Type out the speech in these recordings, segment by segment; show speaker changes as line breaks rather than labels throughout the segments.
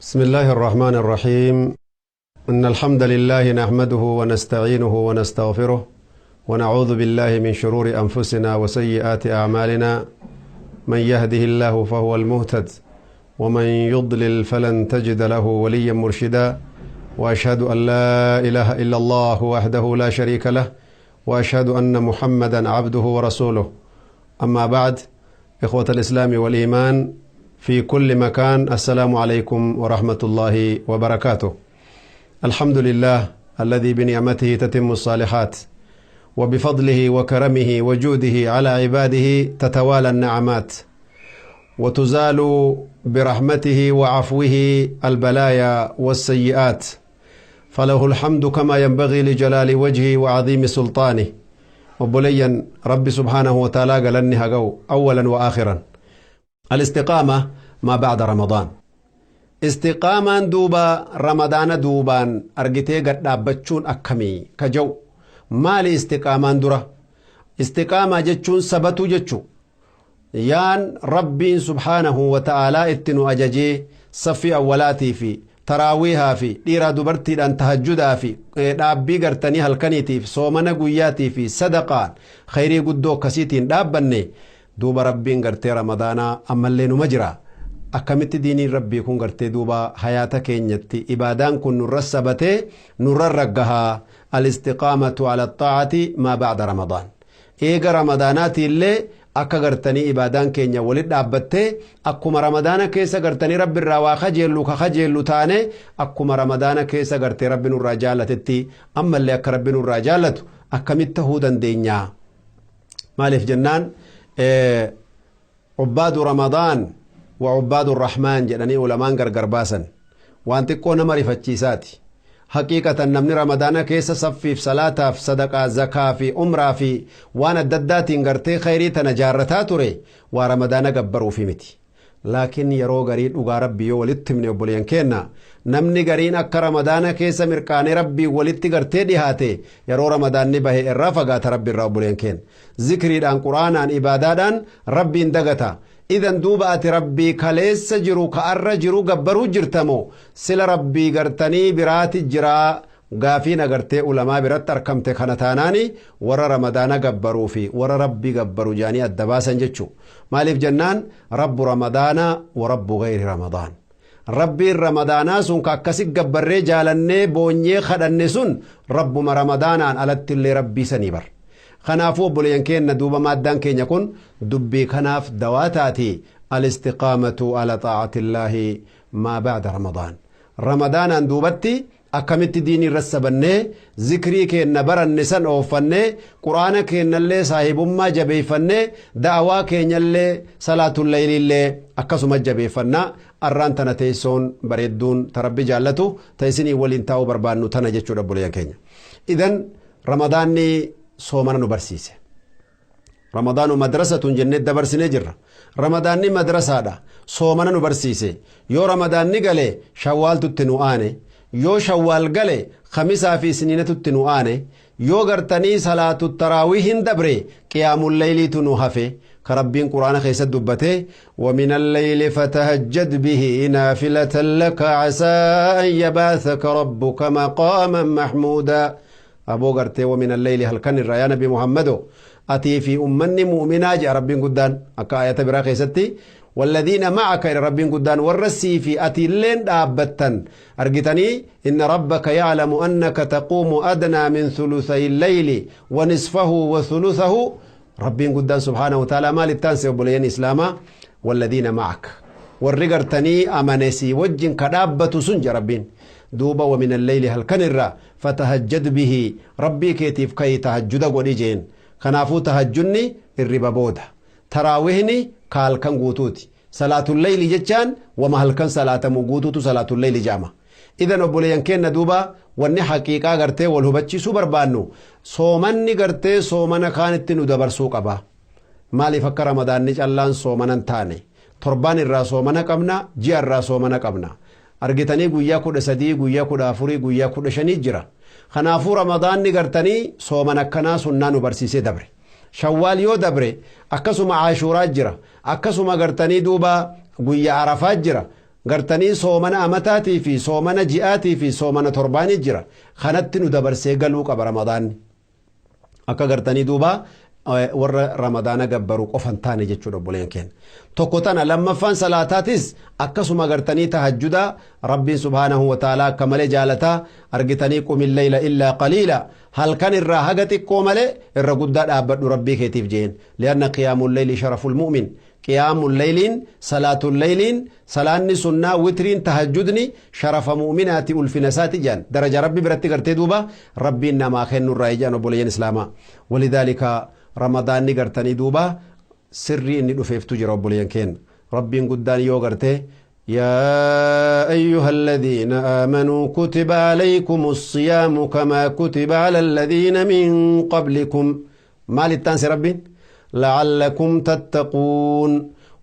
بسم الله الرحمن الرحيم. إن الحمد لله نحمده ونستعينه ونستغفره ونعوذ بالله من شرور أنفسنا وسيئات أعمالنا. من يهده الله فهو المهتد، ومن يضلل فلن تجد له وليا مرشدا. وأشهد أن لا إله إلا الله وحده لا شريك له، وأشهد أن محمدا عبده ورسوله. أما بعد، إخوة الإسلام والإيمان في كل مكان، السلام عليكم ورحمة الله وبركاته. الحمد لله الذي بنعمته تتم الصالحات، وبفضله وكرمه وجوده على عباده تتوالى النعمات، وتزال برحمته وعفوه البلايا والسيئات. فله الحمد كما ينبغي لجلال وجهه وعظيم سلطانه. Obboleeyyan Rabbi سبحانه وتعالى galanni haa ga'u أولا وآخرا. الاستقامة ما بعد رمضان. Istiqaamaan duuba Ramadaana duubaan argitee gad dhaabbachuun akkamii ka jau maali? Istiqaamaan dura, istiqaamaa jechuun sabatuu jechuu. Yaan Rabbiin سبحانه وتعالى itti nu ajajee, saffii awwalaatii fi taraawiihaa fi dhiiraa dubartiidhaan tahajjudaa fi dhaabbii gartanii halkaniitiif, soomana guyyaatii fi sadaqaan khayrii guddoo akkasiitiin dhaabbanne, duuba Rabbiin gartee Ramadaanaa ammallee numa jira. Akkamitti diiniin Rabbii kun gartee duuba hayaata keenyatti ibaadaan kun nurra sabatee nurra raggahaa? الاستقامة على الطاعة ما بعد رمضان. Eega Ramadaanaati illee akka gartanii ibaadaan keenya walit dhaabbattee, akkuma Ramadaana keessa gartanii Rabbi irraa waa kajeellu ka kajeellu taane, akkuma Ramadaana keessa gartee Rabbi nurraa jaalatetti ammallee akka Rabbi nurraa jaallatu akkamitti tahuu dandeenya? Maaliif jennaan, عباد رمضان وعباد الرحمن jedhanii ulamaan gargar baasan. Waan xiqqoo nama rifachiisaati. Haqiiqatan namni Ramadaana keessa saffiif, salaataaf, sadaqaa, zakaa fi umraa fi waan adda addaatiin gartee khayrii tana jaarrataa ture, waa Ramadaana gabbaruufi miti. Laakiin yeroo garii, dhugaa Rabbii yoo walitti himne, obboleeyyan keenna, namni gariin akka Ramadaana keessa mirqaanee Rabbii walitti gartee dhihaate, yeroo Ramadaanni bahe irraa fagaata Rabbi irraa. Obboleeyyan keenya, zikriidhaan, Quraanaan, ibaadaadhaan Rabbiin dagata. Idan duuba ati Rabbii kaleessa jiru ka'arra jiru gabbaruu jirtamo sila Rabbii gartanii biraati jiraa? Gaafiin agartee ulamaa biratti arkamte kana taanaani, warra Ramadaana gabbaruu fi warra Rabbii gabbaru jaanii adda baasan jechuu. Maaliif jennaan, رب رمضان ورب غير رمضان. Rabbiin Ramadaanaa sun ka akkasi gabbarree, jaalannee, boonyee kadhanne sun, Rabbuma Ramadaanaan alatti illee Rabbii sanii bar. Kanaafuu obboleeyyan keenna, duuba maaddaan keenya kun dubbii kanaaf dawaa taati. الاستقامة على طاعة الله ما بعد رمضان. Ramadaanaan duubatti akkamitti diinii irra sabannee, zikrii keenna baranne san ooffannee, Quraana keennallee saahibummaa jabeeffannee, da'awaa keenyallee, salaatulleeyliillee akkasuma jabeeffannaa? Arraan tana teessoon bareedduun ta Rabbi jaallatu ta isinii waliin taa'uu barbaannu tana jechuudha, obboleeyyan keenya. Idan Ramadaanni soomana nu barsiise. رمضان مدرسة jennee dabarsinee jirra. Ramadaanni madrasaadha, soomana nu barsiise. Yoo Ramadaanni gale, Shawwaaltutti nu aane. Yoo Shawwaal gale, Khamisaa fi Isniinatutti nu aane. Yoo gartanii salaatu taraawii hin dabre, qiyaamul nu hafe, ka Rabbiin Quraana keessatti dubbate: ومن الليل فتهجد به نافلة لك عسى أن يبعثك ربك مقاما محمودا. Aboo gartee ومن الليل, halkan irraa, yaa Nabi Muhammado, atii fi ummanni mu'minaa, jedha Rabbiin guddaan akka ayata biraa keessatti. والذين معك, Rabbiin guddaan warra sii fi ati illeen dhaabbattan argitanii. إن ربك يعلم أنك تقوم أدنى من ثلثي الليل ونصفه وثلثه. Rabbiin guddaan سبحانه وتعالى maal ittaan se, obboleeyyan islaamaa? والذين معك, warri gartanii amane sii wajjin ka dhaabbatu sun, jedha Rabbiin. Duuba ومن الليل, halkan irraa, فتهجد به, Rabbii keetiif kayi tahajjuda godhi jeen. Kanaafuu tahajjunni irriba booda, taraawihni ka halkan guutuuti, salaatullayli jechaan wama halkan salaatamu guutuutu salaatullayli jedhama. Idan obboleeyyan keenna, duuba wanni haqiiqaa gartee wal hubachiisuu barbaannu, soomanni gartee soomana kaanitti nu dabarsuu qaba. Maaliif akka Ramadaanni callaan soomanan taane? Torbaan irraa soomana qabna, ji'a irraa soomana qabna. Argitanii, guyyaa 13, guyyaa 14, guyyaa 15 jira. Kanaafuu Ramadaanni gartanii sooman akkanaa sunnaa nu barsiisee dabre. Shawwaal yoo dabre, akkasuma Caashuuraa jira, akkasuma gartanii duuba guyyaa Arafaa jira. Gartanii soomana amataatii fi soomana ji'aatii fi soomana torbaanii jira. Kanatti nu dabarsee galuu qaba Ramadaanni. Akka gartanii duuba warra Ramadaana gabbaruu qofan taane jechuudha, obboleen keenya. Tokko tana. Lammaffaan salaataatis akkasuma gartanii tahajjuda Rabbiin subhaanahu wa ta'aalaa akka malee jaalataa. Argitanii, قم الليل إلا قليلا, halkan irraa haga xiqqoo malee irra guddaa dhaabbadhu Rabbii keetiif jeen. لأن قيام الليل شرف المؤمن. قيام الليل, صلاة الليل, salaanni sunnaa, witriin, tahajjudni sharafa mu'minaati, ulfina isaati jaan, daraja Rabbi biratti gartee duuba Rabbiin namaa kennurraa ijaan, obboleeyyan islaamaa. ولذلك Ramadaanni gartanii duuba sirrii inni dhufeeftu jira, obboleeyyan keenya. Rabbiin guddaan yoo gartee يا أيها الذين آمنوا كتب عليكم الصيام كما كتب على الذين من قبلكم, maal ittaansi Rabbiin? لعلكم تتقون.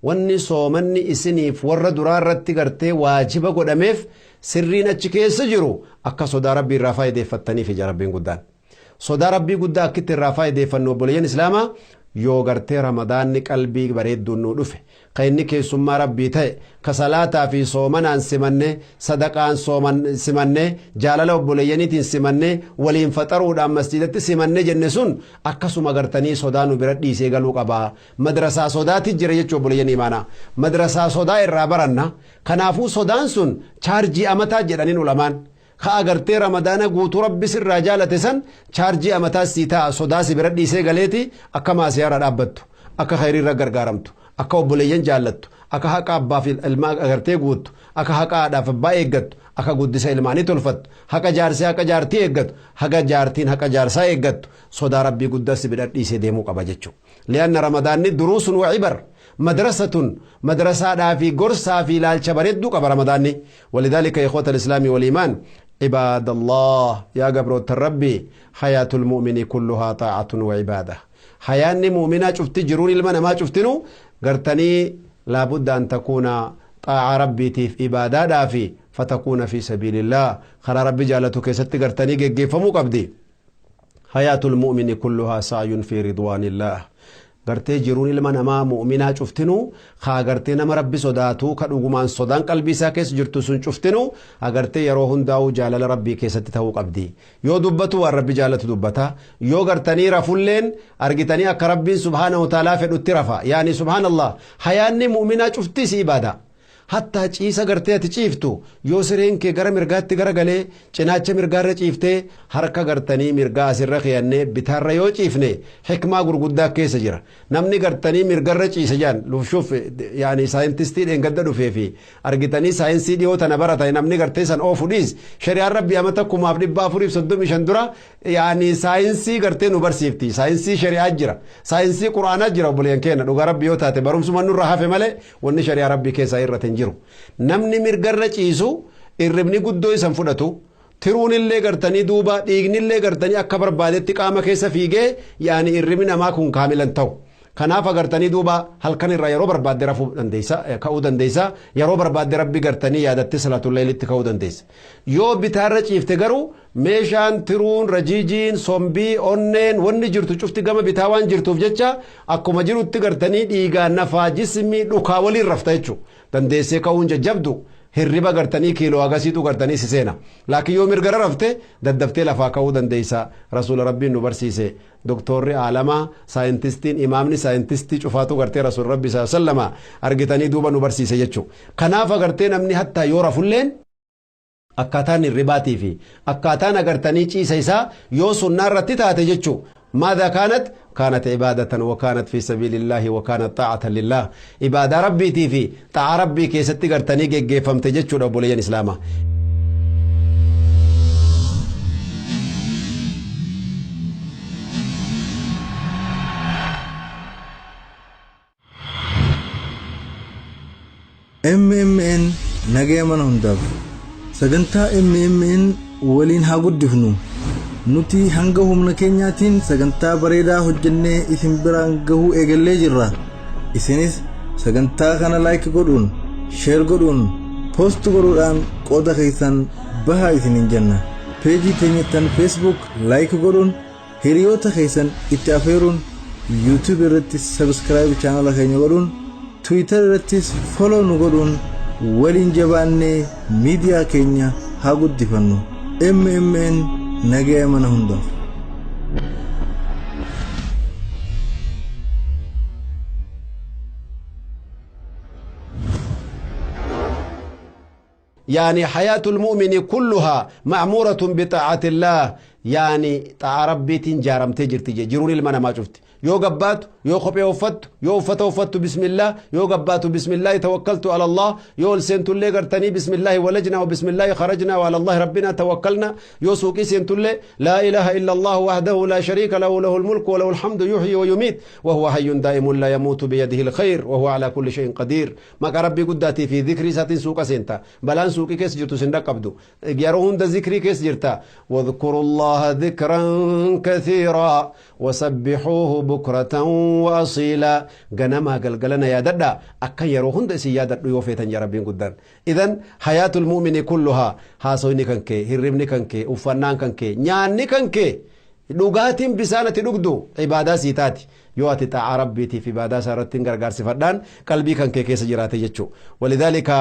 Wanni soomanni isiniif warra duraa irratti gartee waajiba godhameef, sirriin achi keessa jiru akka sodaa Rabbii irraa faayideeffattaniif ija. Rabbiin guddaan sodaa Rabbii guddaa akkitti irraa faayideeffannu, obboleeyyan islaamaa, yoo gartee Ramadaanni qalbii bareedduun nuu dhufe, ka inni keessummaa Rabbii ta'e, ka salaataa fi soomanaan simanne, sadaqaan sooman simanne, jaalala obboleeyyaniitiin simanne, waliin faxaruudhaan masjidatti simanne jenne sun, akkasuma gartanii sodaa nu bira dhiisee galuu qabaa. Madrasaa sodaati jira jechuu, obboleeyyan imaanaa. Madrasaa sodaa irraa baranna. Kanaafuu sodaan sun chaarjii amataa jedhaniin ulamaan. Ka agartee Ramadaana guutuu Rabbi sirraa jaalate san chaarjii amataa sii ta'a. Sodaa si bira dhiisee galeeti akka maasiyaarra dhaabbattu, akka khayriirra gargaaramtu, akka obboleeyyan jaallattu, akka haqa abbaa fi ilmaa agartee guuttu, akka haqa haadhaaf abbaa eeggattu, akka guddisa ilmaanii tolfattu, haqa jaarsee haqa jaartii eeggattu, haqa jaartiin haqa jaarsaa eeggattu, sodaa Rabbii guddaa si bira dhiisee deemuu qaba jechuudha. لأن ramadaanni دروس وعبر, مدرسة, madrasaadhaa fi gorsaa fi ilaalcha bareedduu qaba Ramadaanni. ولذلك إخوة الإسلام والإيمان, عباد الله, yaa gabroota Rabbi, حياة المؤمن كلها طاعة وعبادة. Hayaanni mu'minaa cufti, jiruun ilma namaa cuftinu gartanii لابد أن تكون طاعة Rabbiitiif ibaadaadhaa fi فتكون في سبيل الله, karaa Rabbi jaalatu keessatti gartanii geggeeffamuu qabdi. حياة المؤمن كلها سعي في رضوان الله. Gartee jiruun ilma namaa mu'minaa cuftinuu, kaa gartee nama Rabbi sodaatu, ka dhugumaan sodaan qalbii isaa keessa jirtu sun cuftinuu, agartee yeroo hundaa'uu jaalala Rabbii keessatti ta'uu qabdi. Yoo dubbatu waan Rabbi jaalatu dubbata. Yoo gartanii rafulleen argitanii akka Rabbiin subhaanahu ta'aalaa fedhutti rafa. Yaani subhaanallah, hayaanni mu'minaa cuftii si ibaada. Hattaa ciisa gartee ati ciiftu, yoo sireen kee gara mirgaatti gara galee cinaacha mirgaarra ciiftee, harka gartanii mirgaa asirra keeyannee bitaarra yoo ciifne, hikmaa gurguddaa keessa jira. Namni gartanii mirgarra ciise jaan lufshuuf, yaani saayintistii dheengadda dhufee fi argitanii saayinsii dhiyoo tana baratan, namni gartee san oofu dhiis, shari'aan Rabbi amata 1435 dura yaani saayinsii gartee nu barsiifti. Saayinsii shari'aa jira, saayinsii Quraanaa jira, obboleeyyan keenya. Dhugaa Rabbi yoo taate barumsuma nurra hafe malee wanni shari'aa Rabbii keessaa irratti hin jiru. Namni mirgarra ciisu irribni guddoo isan fudhatu, tiruun illee gartanii duuba dhiignillee gartanii akka barbaadetti qaama keessa fiigee, yaani irribni namaa kun kaamilan ta'u. Kanaaf agartanii duuba halkan irraa yeroo barbaadde rafuu dandeessa, ka'uu dandeessa. Yeroo barbaadde Rabbi gartanii yaadatte salaatulleelitti ka'uu dandeessa. Yoo bitaarra ciifte garuu meeshaan tiruun, rajiijiin, sombii, onneen, wanni jirtu cufti gama bitaa waan jirtuuf jecha, akkuma jirutti gartanii dhiigaan nafaa jismii dhukaa waliin rafta jechuudha. Dandeessee ka'uun jajjabdu, hirriba gartanii kiiloo agasiitu gartanii si seena. Laakiin yoo mirgara rafte daddaftee lafaa ka'uu dandeessa. Rasuula Rabbiin nu barsiise. Doktorri aalamaa, saayintistiin, imaamni saayintistii cufaatu gartee Rasuula Rabbi sallama argitanii duuba nu barsiise jechuudha. Kanaaf agartee namni hattaa yoo rafulleen akkaataan hirribaatii fi akkaataan agartanii ciisa isaa yoo sunnaa irratti taate jechuudha. ماذا كانت؟ كانت عبادة وكانت في سبيل الله وكانت طاعة لله. عبادة ربي في طاعة ربي كيستي قرتني جيفمت جتشو أبوليان إسلاما.
MMN nagaya mana hundaaf. Sagantaa MMN waliin haa guddifnu. Nuti hanga humna keenyaatiin sagantaa bareedaa hojjennee isin biraan gahuu eegallee jirra. Isinis sagantaa kana like godhuun, share godhuun, post godhuudhaan qooda keessan bahaa isiniin jenna. Peejii teenyattan Facebook like godhuun, hiriyoota keessan itti afeeruun, YouTube irratti subscribe chaanala keenya godhuun, Twitter irrattis follow nu godhuun. Waliin jabaannee miidiyaa keenya haa guddifannu. MMN nagaya mana hundaaf.
يعني حياة المؤمن كلها معمورة بطاعة الله، يعني طاعة ربي تنجارم تجر تجي جروني المنا ما شفت يو قبات يو خبي وفت يو فت وفت بسم الله، يو قبات بسم الله توكلت على الله، يو لسنت اللي قرتني بسم الله ولجنا وبسم الله خرجنا وعلى الله ربنا توكلنا، يو سوقي سنت اللي لا إله إلا الله وحده لا شريك له له الملك وله الحمد يحيي ويميت وهو حي دائم لا يموت بيده الخير وهو على كل شيء قدير. ما ربي قداتي في ذكري ساتين سوق سنتا بلان سوقي كيس جرتو سندا قبدو يرون ذكري كيس جرتا واذكروا الله ذكرا كثيرا وسبحوه بكرة وأصيلا. غنما قلقلنا يا ددا أكا يروهن دسي يا ددا يوفيتن يا ربين قدان. إذن حياة المؤمن كلها هاسويني كنكي هرمني كنكي وفنان كنكي نياني كنكي dhugaatiin bisaanati dhugdu ibaadaa sii taati. Yoo ati xaa'aa rabbiitiif ibaadaa isaa irratti hin gargaarsifadhaan qalbii kan kee keessa jiraate jechuu. Walidhaalika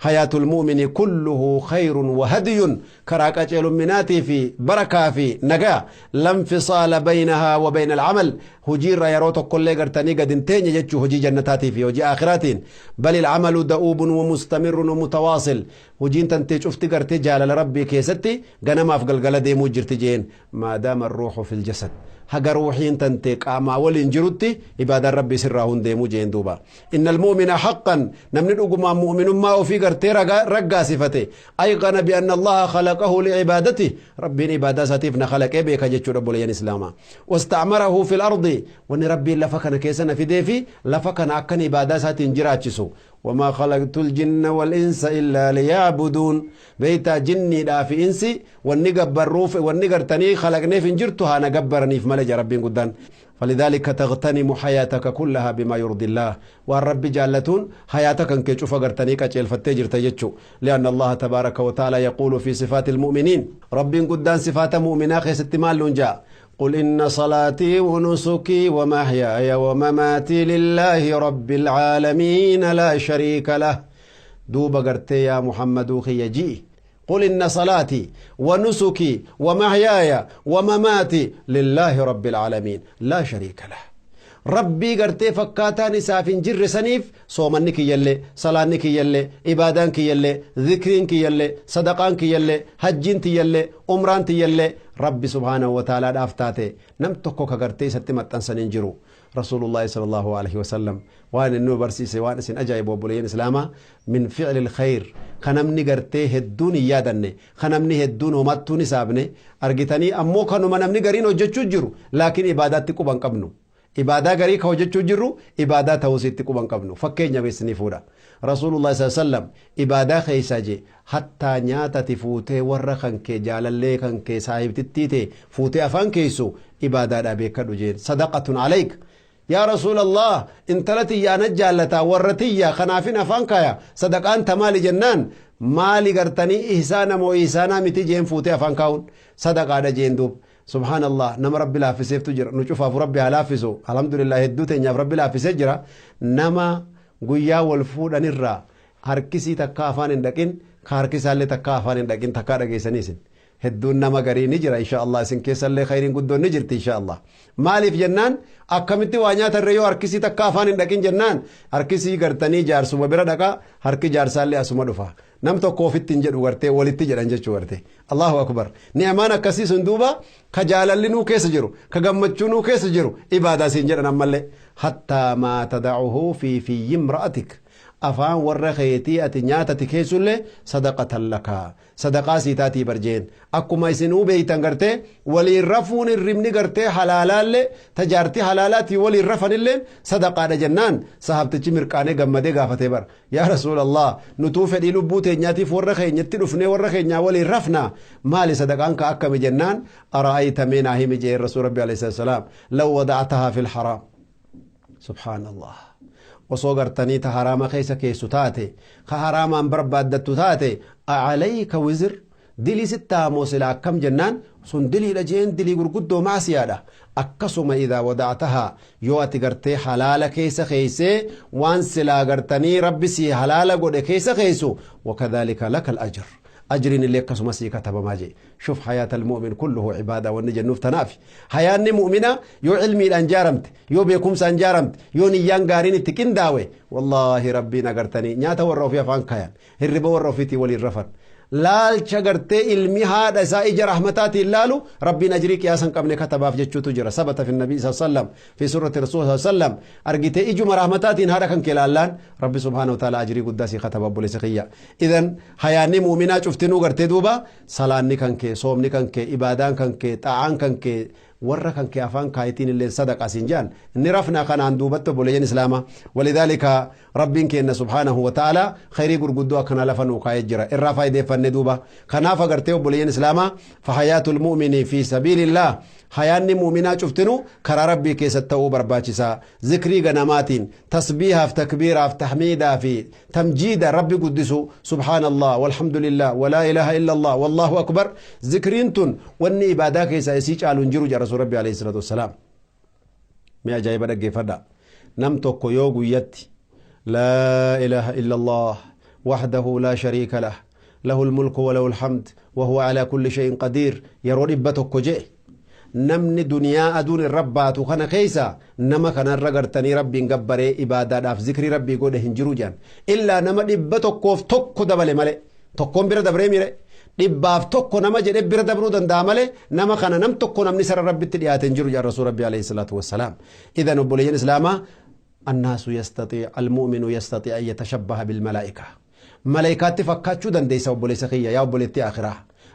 hayaatul mu'mini kulluhu khayrun wa hadiyun, karaa qaceelumminaatii fi barakaa fi nagaa, lanfisaala baynahaa wa bayna alcamal, hojiirra yeroo tokkollee gartanii gad hin teenye jechuu, hojii jannataatii fi hojii aakhiraatiin. Bal ilcamalu da'uubun wa mustamirrun wa mutawaasil, hojiin tantee cufti gartee jaalala rabbii keessatti ganamaaf galgala deemuu jirti jeen. Maadaama arruuxu fil jasad, haga ruuxiin tantee qaamaa waliin jirutti ibaadaan rabbii sirraa hundeemuu jeen duuba. Innal mu'mina haqqan, namni dhugumaan mu'minummaa ofii gartee raggaasifate, ayqana bi'anna allaha khalaqahu li'ibaadatihi, rabbiin ibaadaa isaatiif na khalaqee beeka jechuudha obboleeyyan islaamaa. Wasta'marahu fil ardi, wanni rabbiin lafa kana keessa na fidee fi lafa kana akkan ibaadaa isaatiin jiraachisu. وما خلقت الجن والإنس إلا ليعبدون، بيتا جني دا في إنسي والنقبر روف والنقرتني خلقني في جرتها نقبرني في ملج ربي قدان. فلذلك تغتنم حياتك كلها بما يرضي الله، والرب جالتون حياتك انك تشوف قرتني كتشيل فتجر تجتشو، لأن الله تبارك وتعالى يقول في صفات المؤمنين، رب قدان صفات مؤمنا خيس اتمال جاء قل إن صلاتي ونسكي ومحياي ومماتي لله رب العالمين لا شريك له. دوب قرتي يا محمد خيجي قل إن صلاتي ونسكي ومحياي ومماتي لله رب العالمين لا شريك له. ربي قرتي فكاتاني سافين جر سنيف صومنك يلي صلانك يلي إبادانك يلي ذكرينك يلي صدقانك يلي حجينك يلي عمرانك يلي ربي سبحانه وتعالى دافتاتي نمتكو كغرتي ستمتن سنين جرو. رسول الله صلى الله عليه وسلم وان انه برسيسي وان سن اجايب وبولين اسلاما من فعل الخير خنمني غرتي هدون يادني خنمني هدون ومتوني سابني ارغتني امو كانوا منمني غرين وجچو جرو لكن عبادات قبن قبنو ibaadaa garii ka hojjechuu jirru ibaadaa ta'uusiitti quban qabnu. Fakkeenya beeksisni fuudha. Rasuulullah sallallahu alaihi wasallam ibaadaa keessa je hattaa nyaatati fuutee warra kan kee jaalallee kan kee saahibtittii ta'e fuutee afaan keessu ibaadaadhaa beekadhu jeen. Sadaqatun alayk. Yaa Rasuulallah intala tiyyaa na jaallataa warra tiyyaa kanaafin afaan kaaya sadaqaan tamaali jennaan maali gartanii ihsaana moo ihsaanaa miti jeen fuutee afaan kaa'uun sadaqaadha jeen duuba. سبحان الله نما ربي لا في سيف تجر نشوف ربي على فيسو الحمد لله هدوت يا ربي لا في سجرا نما قيا والفود نرى هركسي تكافان دكين هركسي اللي تكافان دكين تكارا جيسانيسن هدون نما غري نجرا إن شاء الله سن كيس اللي خيرين قدون نجرت إن شاء الله مالي في جنان أكملت وانيا تريو هركسي تكافان دكين جنان هركسي قرتني جارسو مبرا دكا هركي جارسالي أسوما دفا nam tokko ofitti hin jedhu gartee walitti jedhan jechuu gartee. Allahu akbar. Ni'maan akkasii sun duuba ka jaalalli nuu keessa jiru ka gammachuu nuu keessa jiru ibaadaa siin jedhan ammallee. Hattaa maa tada'uhu fi fiyyi imra'atik, afaan warra keetii ati nyaatati keessullee sadaqatan laka, sadaqaa sii taatii barjeen. Akkuma isinuu beeytan gartee waliin rafuun hirribni gartee halaalaallee tajaartii halaalaatii waliin rafanillee sadaqaadha jennaan sahabtichi mirqaanee gammadee gaafatee bara. Yaa Rasuulallah nutuu fedhii lubbuu teenyaatiif warra keenyatti dhufnee warra keenyaa waliin rafna maali sadaqaan ka akkami jennaan ara'ayta mee naa himi jeen Rasuul Rabbi alayhi salaam law wada'tahaa fil haraam. Subhaanallah. Osoo gartanii ta haraama keessa keessu taate ka haraamaan barbaaddattu taate acalayka wizir Dilii sittaamoo silaa akkam jennaan sun diliidha jeen, dilii gurguddoo maasiyaadha. Akkasuma idaa wadactahaa, yoo ati gartee halaala keessa keeysee, waan silaa gartanii Rabbi sii halaala godhe keessa keeysu, wakadhalika laka al-ajr, ajriin illee akkasuma sii katabamaa jee. Shuf, hayaata almu'min kulluhu cibaada wanni jennuuf tanaaf. Hayaanni mu'mina yoo cilmiidhaan jaaramte, yoo beekumsaan jaaramte, yoo niyyaan gaariin itti qindaawe, wallaahi Rabbiin agartanii nyaata warra ofii afaan kayan, hirriba warra ofiitii waliin rafan, laalcha gartee ilmi haadha isaa ija rahmataatiin laalu, Rabbiin ajrii qiyaasa hin qabne katabaaf jechuutu jira. Sabata fi nabii sallam fi surati rasuul sallam. Argitee, ijuma rahmataatiin haadha kan kee laallaan, Rabbi subhaanahu wa ta'ala ajrii guddaa sii kataba, obboleessa kiyya. Idan hayaanni muuminaa cuftinuu gartee duuba salaanni kan kee, soomni kan kee, ibaadaan kan kee, xaa'aan kan kee, warra kan kee afaan kaayitiin illee sadaqaa siin jaan inni rafna. Kanaan duubatti, obboleeyyan islaamaa, walidhaalika Rabbiin kenna subhaanahu wa ta'ala khayrii gurguddoo akkana lafa nuu kaayee jira, irraa faayideeffanne duuba. Kanaaf agartee, obboleeyyan islaamaa, fahayaatul mu'mini fi sabiilillah, hayaanni mu'minaa cuftinu karaa Rabbii keessatti ta'uu barbaachisaa. Zikrii ganamaatiin, tasbiihaaf, takbiiraaf, tahmiidaa fi tamjiida, Rabbi guddisu, subhaanallah, walhamdulillah, walaa ilaaha illallah, wallahu akbar. Zikriin tun wanni ibaadaa keessaa isii caalu hin jiru jedha rasuul Rabbi alayhi salaatu wassalaam. Mee ajaa'iba dhaggeeffadha. Nam tokko yoo guyyatti laa ilaaha illallah wahdahu laa shariika lah, lahu lmulku walahu lhamd wahuwa alaa kulli shay'in qadiir yeroo 100 je'e, namni duniyaa aduun irra baatu kana keessa nama kanarra gartanii Rabbiin gabbaree ibaadaadhaaf zikrii Rabbii godhe hin jiru jedhan, illaa nama 101 dabale malee. Tokkoon bira dabree mire, 101 nama jedhe bira dabruu danda'a malee, nama kana nam tokko namni sara Rabbitti dhiyaate hin jiru jedhan rasuul Rabbi alayhi salaatu wassalaam. Idan obboleeyyan islaamaa, الناس يستطيع، المؤمن يستطيع أن يتشبه بالملائكة. ملائكات فكاتشو دنديسا obboleessa kiyya, yaa obboleettii آخرة.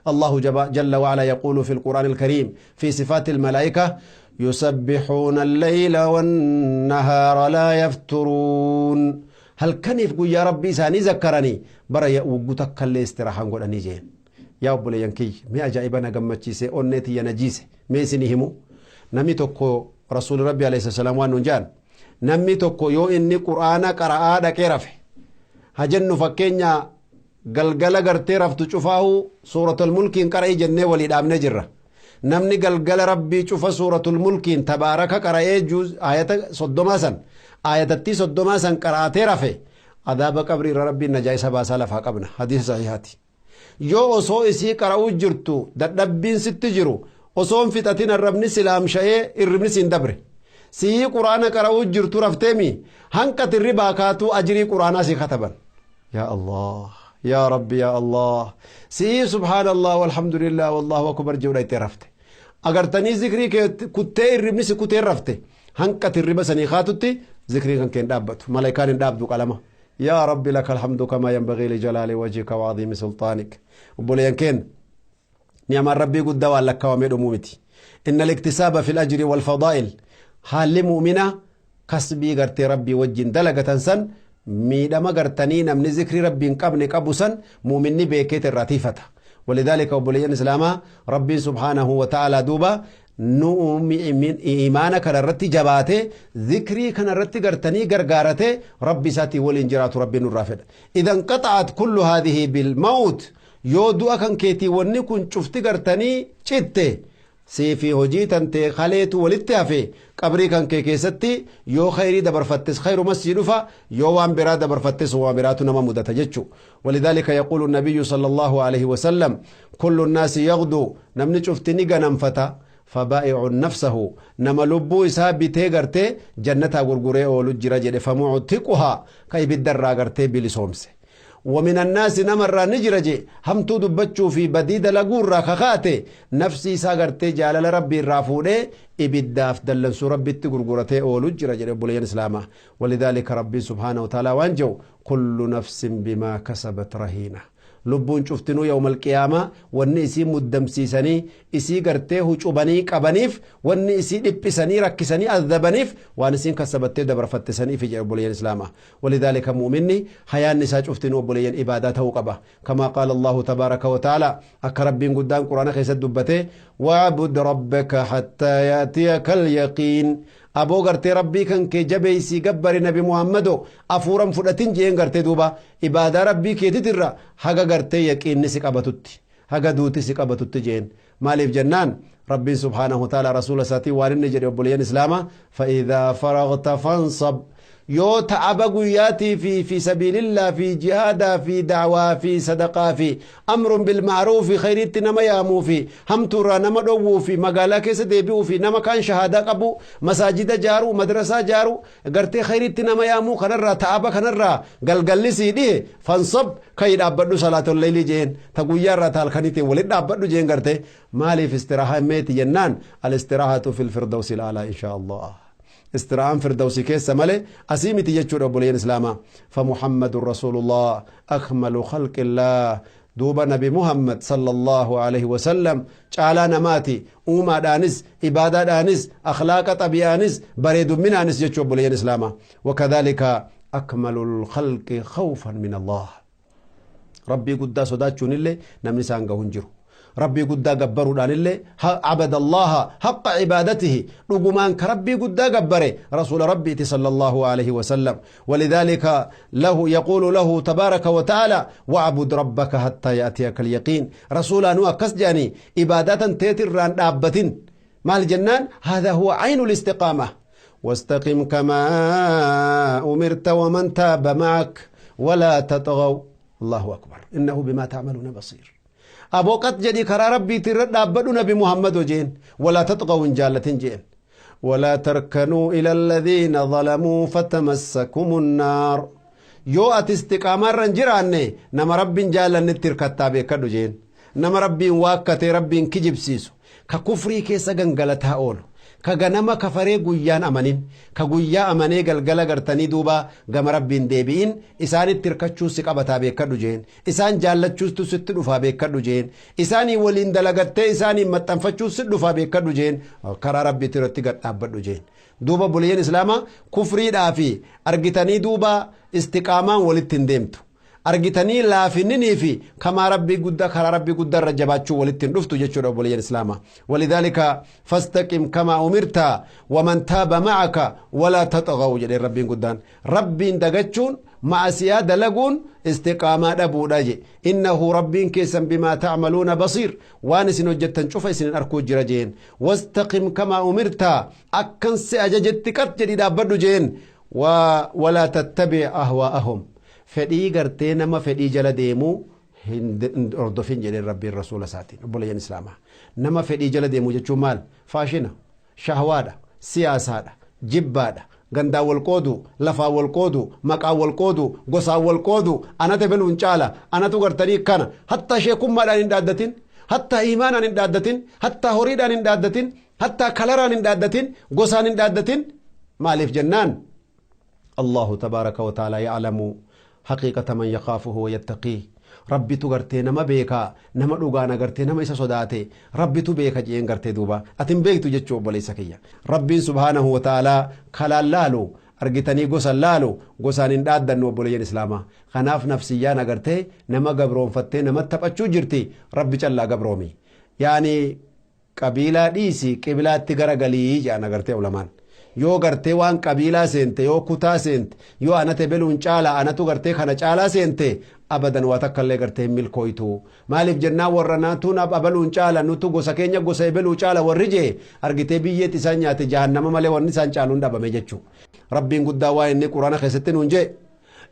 الله جل وعلا يقول في القرآن الكريم في صفات الملائكة: يسبحون الليل والنهار لا يفترون. هل كنف يا ربي ساني ذكرني برا وقتك اللي استراحة قولني جين. Yaa obboleeyyan kiyya, mee ajaa'iba na gammachiise, onnee tiyya na jiise, mee isinii himu. Namni tokko, rasuulli Rabbi alayhi salaam waan nuun jedhan, namni tokko yoo inni Qur'aana qara'aa dhaqee rafe, hajennu fakkeenya galgala gartee raftu cufaahu Suuratul Mulkiin qara'ii jennee walii dhaabnee jirra. Namni galgala Rabbii cufa Suuratul Mulkiin tabaaraka qara'ee, ayata 30 san, ayatattii 30 san qara'atee rafe, adaaba qabrii irra Rabbiin najaa isa baasaa lafaa qabna. Hadiisa sahihaati. Yoo osoo isii qara'uu jirtu dadhabbiin sitti jiru, osoo hin fixatin arrabni silaamsha'ee irribni siin dabre, sii Quraana qara'uu jirtu rafteemi, hanqa tirribaa kaatuu ajrii Quraanaa sii kataban. Yaa Allah, yaa Rabbi, yaa Allah. Sii subhaanallah, walhamdulillah, wallahu akbar jedhu itti rafte, agartanii zikrii kee kuttee, irribni si kutee rafte, hanqa tirriba sanii kaatutti zikrii kan kee hin dhaabbatu, malaayikaan hin dhaabdu qalama. Yaa Rabbi, laka alhamdu kamaa yanbagii lijalaali wajhika wa aziimi sultaanik. Obboleeyyan keenya, ni'amaan Rabbii guddaa waan lakkaawamee dhumuu miti. Inna al-iktisaaba fil ajri wal fadaa'il, haalli mu'mina kasbii gartee Rabbii wajjin dalagatan san, miidhama gartanii namni zikrii Rabbii hin qabne qabu san mu'minni beekeet irraa tiifata. Walidhaalika, obboleeyyan islaamaa, Rabbiin subhaanahu wa ta'ala duuba nu imaana kana irratti jabaate, zikrii kana irratti gartanii gargaarate, Rabbi isaatiin waliin jiraatu Rabbiin nurraa fedha. Idan qaxa'at kullu haadhihi bil mawt, yoo du'a kan keetii wanni kun cufti gartanii citte, siifi hojii tantee kaleetu walitti hafe qabrii kan kee keessatti, yoo khayrii dabarfattes khayrumas sii dhufa, yoo waan biraa dabarfattes waan biraatu nama mudata jechu. ولذلك يقول النبي صلى الله عليه وسلم: كل الناس يغدو، namni cuftini ganamfata، فبائع نفسه، nama lubbuu isaa bitee gartee jannataa gurguree oolu jira jedhe، فمعتقها، ka ibiddarraa gartee bilisoomse. ومن الناس، نمر نجرج همتو دبچو في بديد لغور كخاته نفسي isaa gartee jaalala Rabbii irraa fuudhee ibiddaaf dallansuu Rabbitti gurguratee oolu jira jedhe, obboleeyyan islaamaa. ولذلك ربي سبحانه وتعالى waan jedhu: كل نفس بما كسبت رهينة. Lubbuun cuftinuu yawmal qiyaamaa wanni isii muddamsiisanii, isii gartee hucubanii qabaniif, wanni isii dhiphisanii rakkisanii azabaniif, waan isiin kasabattee dabarfatte saniif jedhe, obboleeyyan islaamaa. ولذلك mu'minni hayaanni isaa cuftinuu, obboleeyyan, ibaadaa ta'uu qaba. كما قال الله تبارك وتعالى, akka Rabbiin guddaan Quraana keessatti dubbate: واعبد ربك حتى يأتيك اليقين. Aboo, gartee Rabbii kan kee jabeeysii gabbari, nabi Muhammado, afuuran fudhatin jeen. Gartee duuba ibaadaa Rabbii keetitirra haga gartee yaqiinni si qabatutti, Haga duuti si qabatutti jeen. Maaliif jennaan Rabbiin subhaanahu ta'ala rasuula isaatiin waan inni jedhe, obboleeyyan islaamaa, فإذا فرغت فانصب. Yoo ta'aba guyyaatii fi sabiilillaa fi jihaadaa fi dacwaa fi sadaqaa fi أمر بالمعروف khayriitti nama yaamuu fi hamtuurraa nama dhowwuu fi magaalaa keessa deebi'uu fi nama kaan shahaadaa qabu, masaajida jaaruu, madrasaa jaaruu, gartee khayriitti nama yaamuu kanarraa, ta'aba kanarraa galgalli sii dhihe, فانصب, kayi dhaabbadhu salaatol leylii jeen. Ta guyyaarraa ta halkaniitiin walit dhaabbadhu jeen. Gartee maaliif istiraahaa meeti jennaan, الاستراحة في الفردوس الأعلى إن شاء الله. Istirahaan firdawsi keessa malee asii miti jechuudha, obboleeyyan islaamaa. فمحمد رسول الله أكمل خلق الله. Duuba Nabi Muhammad صلى الله عليه وسلم caalaa namaati, uumaadhaanis, ibaadaadhaanis, akhlaaqa xabi'aanis, bareedumminaanis jechuu, obboleeyyan islaamaa. وكذلك أكمل الخلق خوفا من الله. Rabbii guddaa sodaachuun illee namni isaan gahu hin jiru. Rabbii guddaa gabbaruudhaan illee, عبد الله حق عبادته, dhugumaan ka Rabbii guddaa gabbare rasuula Rabbiiti صلى الله عليه وسلم. ولذلك له يقول له تبارك وتعالى: واعبد ربك حتى يأتيك اليقين. Rasuulaanuu akkas jedhanii ibaadatan teetirraan dhaabbatin. Maal jennaan, هذا هو عين الاستقامة. واستقم كما أمرت ومن تاب معك ولا تطغوا. الله أكبر. إنه بما تعملون بصير. Aboo, qat jedhi karaa Rabbiitti irra dhaabbadhu Nabi Muhammad jeen. ولا تطغوا hin jaallatin jeen. ولا تركنوا إلى الذين ظلموا فتمسكم النار. Yoo ati istiqaamaa irra hin jiraanne, nama Rabbiin jaalannetti hirkattaa beekadhu jeen. Nama Rabbiin waakkatee Rabbiin kijibsiisu, ka kufrii keessa gangalataa oolu, ka ganama kafaree guyyaan amanin, ka guyyaa amanee galgala gartanii duuba gama Rabbiin deebi'in, isaanitti hirkachuus si qabataa beekadhu jeen. Isaan jaallachuustu sitti dhufaa beekadhu jeen. Isaanii waliin dalagattee isaaniin maxxanfachuus si dhufaa beekadhu jeen. Karaa Rabbiitti irratti gad dhaabbadhu jeen. Duuba buliyyeen islaamaa, kufriidhaa fi argitanii duuba istiqaamaan walitti hin deemtu. Argitanii laafinninii fi kamaa Rabbii guddaa, karaa Rabbii guddaa irra jabaachuu walitti hin dhuftu jechuudha, obboleeyyan islaamaa. ولذلك فاستقم كما أمرت ومن تاب معك ولا تطغوا jedheen Rabbiin guddaan. Rabbiin dagachuun, ma'asiyaa dalaguun istiqaamaa dhabuudha je. إنه Rabbiin keessan بما تعملون بصير, waan isin hojjettan cufa isin arkuu jira jeen. واستقم كما أمرت, akkan si ajajetti qat jedhi dhaabbadhu jeen. ولا تتبع أهواءهم, fedhii gartee nama fedhii jala deemuu hin hordofin jedheen Rabbiin rasuula isaatiin. Obboleeyyan islaamaa, nama fedhii jala deemuu jechuun maal? Faashina, shahwaadha, siyaasaadha, jibbaadha, gandaan wal qoodu, lafaan wal qoodu, maqaan wal qoodu, gosaan wal qoodu, anate beluun caala, anatu gartanii kana, hattaa sheekummaadhaan hin dhaaddatin, hattaa iimaanaan hin dhaaddatin, hattaa horiidhaan hin dhaaddatin, hattaa kalaraan hin dhaaddatin, gosaan hin dhaaddatin. Maaliif jennaan, الله تبارك وتعالى يعلم حقيقة من يخافه ويتقيه. Rabbitu gartee nama beekaa, nama dhugaan agartee nama isa sodaate Rabbitu beeka jeen. Gartee duuba atin beektu jechuu, obboleessa kiyya. Rabbiin سبحانه وتعالى kalaan laalu, argitanii gosan laalu, gosaan hin dhaaddannu, obboleeyyan islaamaa. Kanaaf nafsiyyaan agartee nama gabroonfattee nama taphachuu jirti. Rabbi callaa gabroomi, yaani qabiilaa dhiisi, qibilaatti garagalii jedhan agartee ulamaan. Yoo gartee waan qabiilaa seente, yoo kutaa seente, yoo anate beluun caalaa, anatu gartee kana caalaa seente, abadan waa takka illee gartee hin milkooytu. Maaliif jennaan, warra naatuun abaluun caala, nutu gosa keenya gosa ebeluu caala warri jee, argitee biyyeetti isaan nyaate jahannama malee wanni isaan caaluun dhabame jechuu. Rabbiin guddaa waa inni Quraana keessatti nuun jee: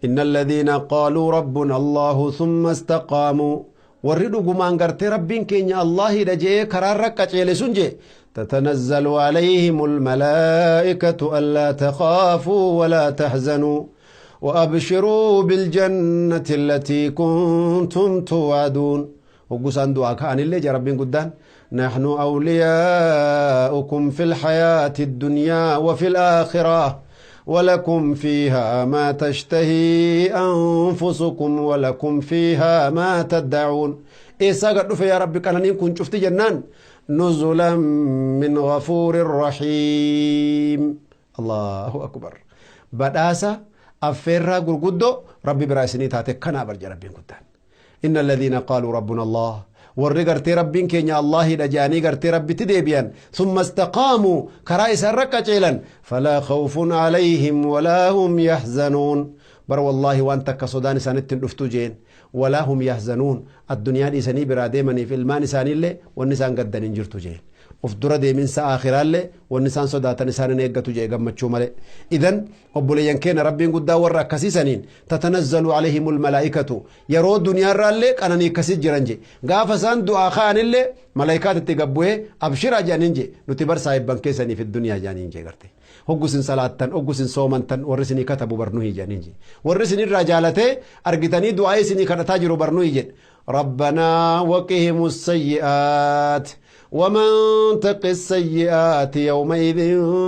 إن الذين قالوا ربنا الله ثم استقاموا, warri dhugumaan gartee Rabbiin keenya Allaahidha jee karaarra qaceele sun jee, تتنزل عليهم الملائكة ألا تخافوا ولا تحزنوا وأبشروا بالجنة التي كنتم توعدون. وقسان دعاء كأن اللي جاء ربين قدان: نحن أولياؤكم في الحياة الدنيا وفي الآخرة ولكم فيها ما تشتهي أنفسكم ولكم فيها ما تدعون. إيسا قد يا ربي كان كن شفت جنان. نزلا من غفور رحيم. الله أكبر. Badhaasa affeerraa gurguddoo Rabbi biraa isinii taate kanaa barja Rabbiin guddaan. إن الذين قالوا ربنا الله, warri gartee Rabbiin keenya Allaahidha jedhanii gartee Rabbitti deebi'an, ثم استقاموا, karaa isaan qaceelan, فلا خوف عليهم ولا هم يحزنون. Bar wallaahi waan takka sodaan isaanitti hin dhuftu jeen. Walaa hum yahzanuun. Addunyaa dhiisanii biraa deemaniif ilmaan isaaniillee wanni isaan gaddan hin jirtu jeen. Of dura deeminsa aakhiraallee wanni isaan sodaatan isaan hin eeggatu jee gammachuu malee. Idan obboleeyyan keenya, Rabbiin guddaa warra akkasiisaniin tatanazzalu alayhimul malaa'ikatu, yeroo duniyaarraallee qananii akkasii jiran je. Gaafa isaan du'aa ka'anillee malaayikaat itti gabbu'ee abshiraa jedhaniin je. Nuti bar saahibban keessaniif duniyaa jedhaniin je garte. Hoggusin salaattan, hoggusin soomantan, warri isinii katabu barnuhi jedhaniin je. Warri isinirraa jaalatee argitanii du'aa isinii kadhataa jiru barnuhi jedhe. ربنا وقهم السيئات، ومن تق السيئات يومئذ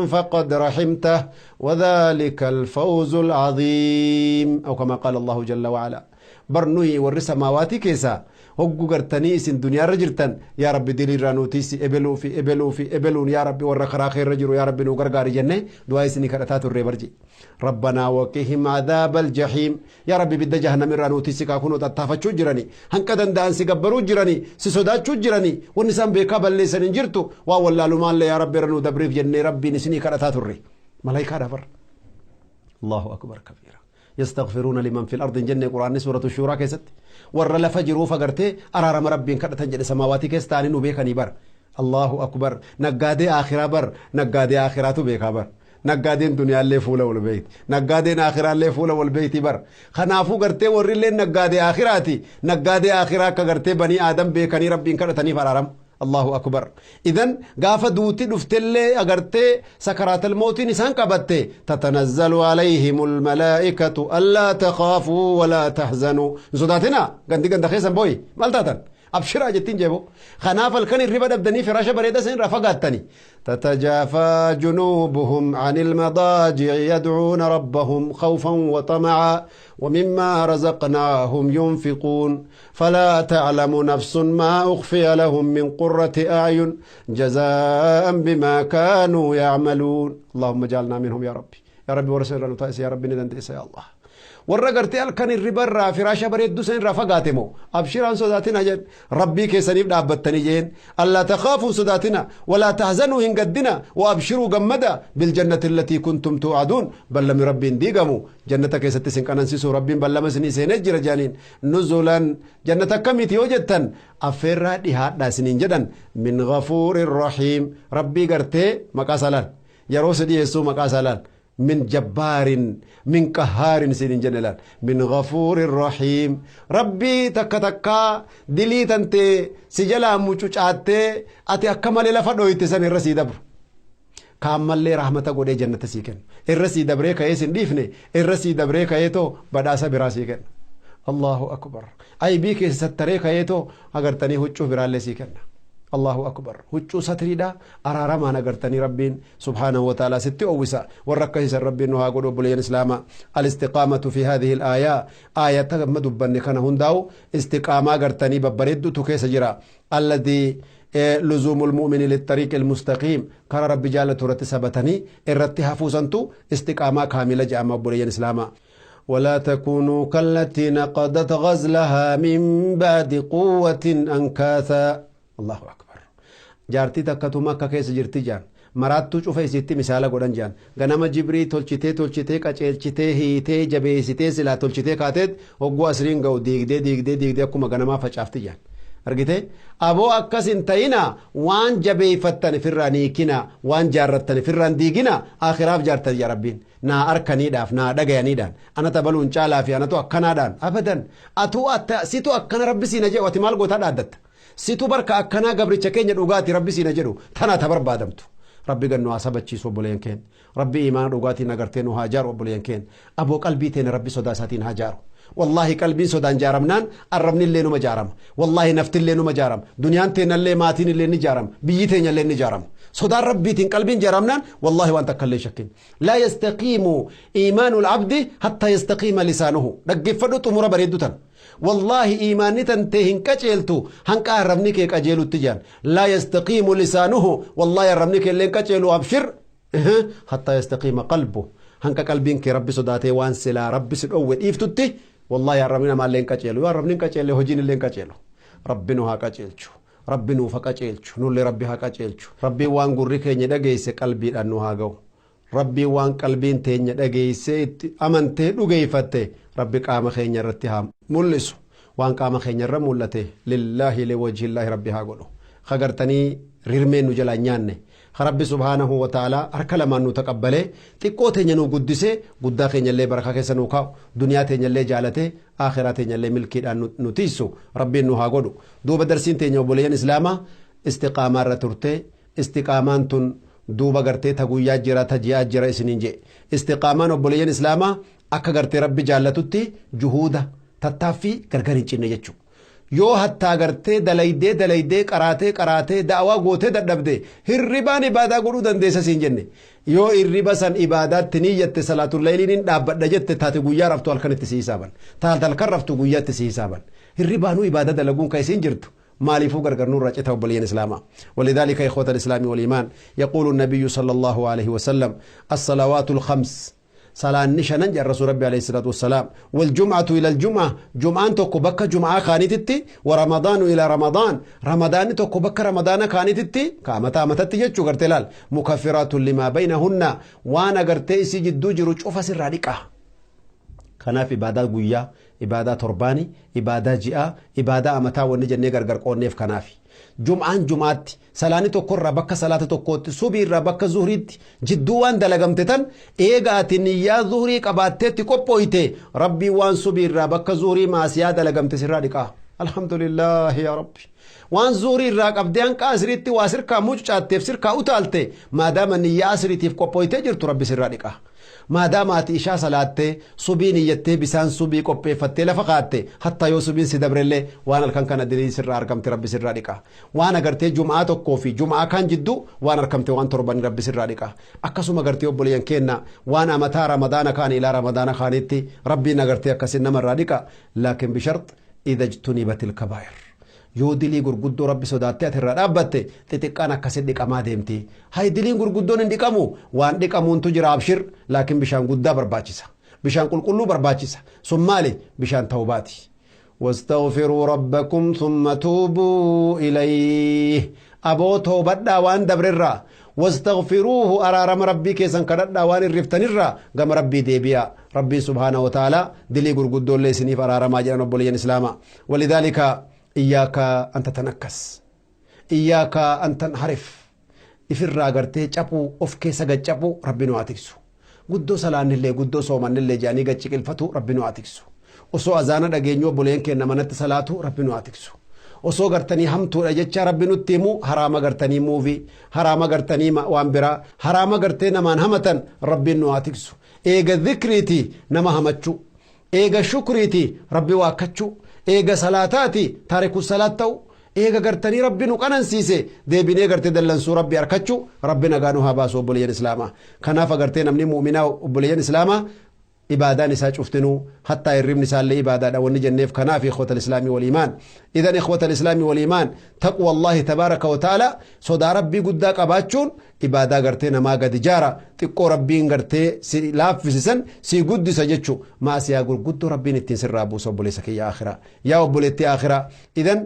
فقد رحمته، وذلك الفوز العظيم، أو كما قال الله جل وعلا. Barnuyi warri samaawaati keessa hoggu gartanii isin duniyaarra jirtan, yaa Rabbi, diliirraa nuutiisi, ebeluu fi ebeluu fi ebeluun, yaa Rabbi, warra karaa keerra jiru, yaa Rabbi, nuu gargaari jenne du'aa isinii kadhataa turre barji. ربنا وقهم عذاب الجحيم. Yaa Rabbi, bidda jahannam irraa nuutiisi. Kaa kunoo tattaafachuu jirani, hanqa danda'an si gabbaruu jirani, si sodaachuu jirani, wanni isaan beekaa balleessan hin jirtu, waa wallaalumaallee yaa Rabbi irra nuu dabriif jennee Rabbiin isinii kadhataa turre malaayikaadha bar. الله أكبر كبيرا. يستغفرون لمن في الأرض جنة قرآن سورة الشورى كيست ور لفا جرو فغرتي أرارم ربين كدتن جد سماواتي كيس تاني نو بيكني بر. الله أكبر. نقادي آخرة بر، نقادي آخرة بيكا بر. Naggaadeen duniyaallee fuula wal beeyti, naggaadeen aakhiraallee fuula wal beeyti bar. Kanaafuu gartee warrillee naggaadee aakhiraati, naggaadee aakhiraa akka gartee banii aadam beekanii Rabbiin kadhataniif araaram. الله أكبر. إذن gaafa duuti dhuftellee agartee سكرات الموت iin isaan qabatte, تتنزل عليهم الملائكة ألا تخافوا ولا تحزنوا. Hin sodaatina, gandi ganda keessan booyi maal taatan, abshiraa jettiin jeebo. Kanaaf halkan hirriba dhabdanii firaasha bareeda isin irraa fagaattani. تتجافى جنوبهم عن المضاجع يدعون ربهم خوفا وطمعا ومما رزقناهم ينفقون، فلا تعلم نفس ما أخفي لهم من قرة أعين جزاء بما كانوا يعملون. اللهم اجعلنا منهم يا ربي. يا ربي ورسول الله يا ربي ندنت يا الله. Warra gartee halkan hirribarraa firaasha bareedduu san irraa fagaate moo abshiraan sodaatina jedhe. Rabbii keessaniif dhaabbattanii jeen. ألا تخافوا sodaatina، ولا تحزنوا hin gaddina، وأبشروا gammada، بالجنة التي كنتم توعدون. Ballami Rabbiin diigamu jannata keessatti isin qanansiisu Rabbiin ballama isinii seenee jira jedhaniin. نزلا jannata akkamiiti yoo jettan, affeerraa dhihaadha isiniin jedhan. من غفور رحيم. Rabbii gartee maqaa salaan yeroo si dhiyeessuu maqaa salaan من جبار من قهار sinin jedhe laal. من غفور رحيم. Rabbii takka takkaa dilii tantee si jalaa mucucaattee ati akka malee lafa dhoyte san irra sii dabru, kaammallee rahmata godhee jannata sii kennu, irra sii dabree ka'ee sin dhiifne, irra sii dabree ka'ee too badhaasa biraa sii kenna. الله أكبر. Aybii keessa sattaree ka'ee too agartanii huccuu biraallee sii kenna. الله أكبر. Huccuu satriidha araaramaan agartanii Rabbiin سبحانه وتعالى sitti owwisa. Warra akkasiisan Rabbiin nu haa godhu. Obboleeyyan islaamaa, الاستقامة في هذه الآية, aayata amma dubbanne kana hundaa'u istiqaamaa agartanii babbareeddutu keessa jira. الذي لزوم المؤمن للطريق المستقيم, kara Rabbi jaalatu irratti sabatanii irratti hafuusantu istiqaamaa kaamila jedhama, obboleeyyan islaamaa. ولا تكونوا كالتي نقضت غزلها من بعد قوة أنكاثا. الله أكبر. Jaartii takkatu Makka keessa jirti jaan. Maraattuu cufa isitti misaala godhan jaan. Ganama jibrii tolchitee, tolchitee, qaceelchitee, hiitee, jabeessitee, silaa tolchitee kaateet hogguu asriin ga'u diigdee, diigdee, diigdee akkuma ganamaa facaafti jaan. Argite aboo, akkas hin ta'ina. Waan jabeeffattan ifirraa niikina, waan jaarrattan ifirraan diigina. Akhiraaf jaartan yaa Rabbiin naa arkaniidhaaf naa dhagayaniidhaan ana tabaluun caalaa fi anatu akkanaadhaan abadan. Atuu situ akkana Rabbi siina jedhu, ati maal gootaa dhaaddatta? Situ barka akkanaa gabricha keenya dhugaati Rabbi siina jedhu tana ta barbaadamtu. Rabbi gannu haa sabachiisu, obboleeyyan keenya. Rabbi imaana dhugaatiin agartee nu haa jaaru, obboleeyyan keenya. Aboo, qalbii teenya Rabbi sodaa isaatiin haa jaaru. Wallaahi, qalbiin sodaan jaaramnaan arrabni illee numa jaarama. Wallaahi, nafti illee numa jaarama. Duniyaan teenyallee, maatiin illee ni jaarama, biyyi teenya illee ni jaarama. Sodaan Rabbiitiin qalbiin jaaramnaan, wallaahi, waan takka illee shakkin. لا يستقيم إيمان العبد حتى يستقيم لسانه. Dhaggeeffadhu xumura bareeddu tan. Wallaahi, iimaanni tantee hin qaceeltu hanqa arrabni kee qajeelutti jaan. لا يستقيم لسانه, wallaahi, arrabni kee illee qaceelu, abshir, حتى يستقيم قلبه, hanqa qalbiin kee Rabbi sodaatee waan silaa Rabbi si dhoowwe dhiiftutti. Wallaahi, arrabni namaallee hin qaceelu. Yoo arrabni hin qaceelle, hojiin illee hin qaceelu. Rabbi nu haa qaceelchu. Rabbi nuuf haa qaceelchu. Nullee Rabbi haa qaceelchu. Rabbiin waan gurri keenya dhageesse qalbiidhaan nu haa ga'u. Rabbiin waan qalbiin teenya dhageessee itti amantee dhugeeffatte Rabbi qaama keenya irratti haa mul'isu. Waan qaama keenyarra mul'ate lillaahi liwajhillaahi rabbi haa godhu. Kagartanii rirmeen nu jalaa nyaanne. Rabbi subhaanahu wa ta'ala harka lamaan nu taqabbalee xiqqoo teenya nu guddisee guddaa keenyallee barakaa keessa nu kaa'u, duniyaa teenyallee jaalatee akhiraa teenyallee milkiidhaan nu tiisu rabbiin nu haa godhu. Duuba darsiin teenya obboleeyyan islaamaa istiqaamaa irra turte. Istiqaamaan tun duuba gartee ta guyyaa jira ta ji'aa jira isiniin jedhe. Istiqaamaan obboleeyyan islaamaa akka gartee rabbi jaallatutti juhuuda tattaaffii gargar hin cinne jechuudha. Yoo hattaa gartee dalaydee dalaydee qaraatee qaraatee da'awaa gootee dadhabde hirribaan ibaadaa godhuu dandeessa siin jenne. Yoo hirriba san ibaadaatti niyyatte salaatul layliin hin dhaabbadha jette taate guyyaa raftu halkan itti si hisaaban. Taate halkan raftu guyyaa itti si hisaaban. Hirribaanuu ibaadaa dalaguun kan isiin jirtu. Maaliifuu gargar nurraa cita obboleeyyan islaamaa. ولذلك إخوة الإسلام والإيمان يقول النبي صلى الله عليه وسلم الصلوات الخمس صلاة شنن جاء الرسول ربي عليه الصلاة والسلام والجمعة إلى الجمعة جمعان توكو بكا جمعة كانتتي ورمضان إلى رمضان رمضان توكو بكا رمضان كانتتي كامتا متتي جتشو غرتلال مكفرات لما بينهن وانا غرتي سي جدو جرو شوف سر راديكا. Kanaaf ibaadaa guyyaa, ibaadaa torbaanii, ibaadaa ji'aa, ibaadaa amataa wanni jennee gargar qoonneef kanaafi. Jum'aan jumaatti salaanni tokkorraa bakka salaata tokkootti, subiirraa bakka zuhriitti jidduu waan dalagamte tan eega ati niyyaa zuhrii qabaatteetti qophooyte rabbii waan subiirraa bakka zuhrii maasiyaa dalagamte sirraa dhiqaa. Alhamdulillaahi yaa rabbi. Waan zuhrii irraa qabdee hanqa asiriitti waa sirkaa mucucaatteef sirkaa utaalte maadaama niyyaa asiriitiif qophooytee jirtu rabbi sirraa dhiqaa. Maadaama ati ishaa salaattee subii niyyattee bisaan subii qopheeffattee lafa kaatte hattaa yoo subiin si dabrellee waan halkan kana dilii sirraa argamte rabbi sirraa dhiqa. Waan agartee jum'aa tokkoo fi jum'aa kaan jidduu waan argamte waan torban rabbi sirraa dhiqa. Akkasuma agartee obboleeyyan keenna waan amataa ramadaana kaan ilaa ramadaana kaanitti rabbiin agartee akkasin namarraa dhiqa. Laakiin bishart idha ijtunibatil kabaa'ir. Yoo dilii gurguddoo rabbi sodaattee ati irraa dhaabbatte xixiqqaan akkasin dhiqamaa deemti. Hay diliin gurguddoon hin dhiqamu waan dhiqamuuntu jira abshir laakiin bishaan guddaa barbaachisa. Bishaan qulqulluu barbaachisa. Sun maali? Bishaan tawbaati. واستغفروا ربكم ثم توبوا إليه. أبو توبدا وان دبررا واستغفروه أرارم ربي كيسن كددا وان الرفتنرا قم ربي ديبيا ربي سبحانه وتعالى دلي غرغدو لي سنيف أرارم أجران أبوليين إسلاما. ولذلك إياك أن تتنكس إياك أن تنحرف. إفرا غرتي چapو أوف كيسا چapو ربي نو أتكسو. قدو سلان اللي قدو صومان اللي جاني قچك الفتو ربي نو أتكسو. Osoo azaana dhageenyu obboleen keenya manatti salaatu rabbi nu haa tiksu. Osoo gartanii hamtuudha jecha rabbi nutti himu haraama gartanii muuvii, haraama gartanii waan biraa, haraama gartee namaan hamatan rabbiin nu haa tiksu. Eega zikriiti nama hamachuu, eega shukriiti rabbi waakkachuu, eega salaataati taariku salaat ta'u, eega gartanii rabbi nu qanansiise deebinee gartee dallansuu rabbi harkachuu rabbi nagaa nu haa baasu obboleeyyan islaamaa. Kanaaf agartee namni mu'minaa obboleeyyan islaamaa إبادان إساء شفتنو حتى الرمن إساء اللي إبادان ونجنف كناف إخوة الإسلام والإيمان. إذن إخوة الإسلام والإيمان تقوى الله تبارك وتعالى صدى ربي قداك أباتشون إبادة قرتين ما قد جارة تقو ربي قرتي لاف في سن سي قد سجدشو ما سيقول قد ربي نتين سر أبو صبولي سكي يا آخرة يا أبوليتي آخرة. إذن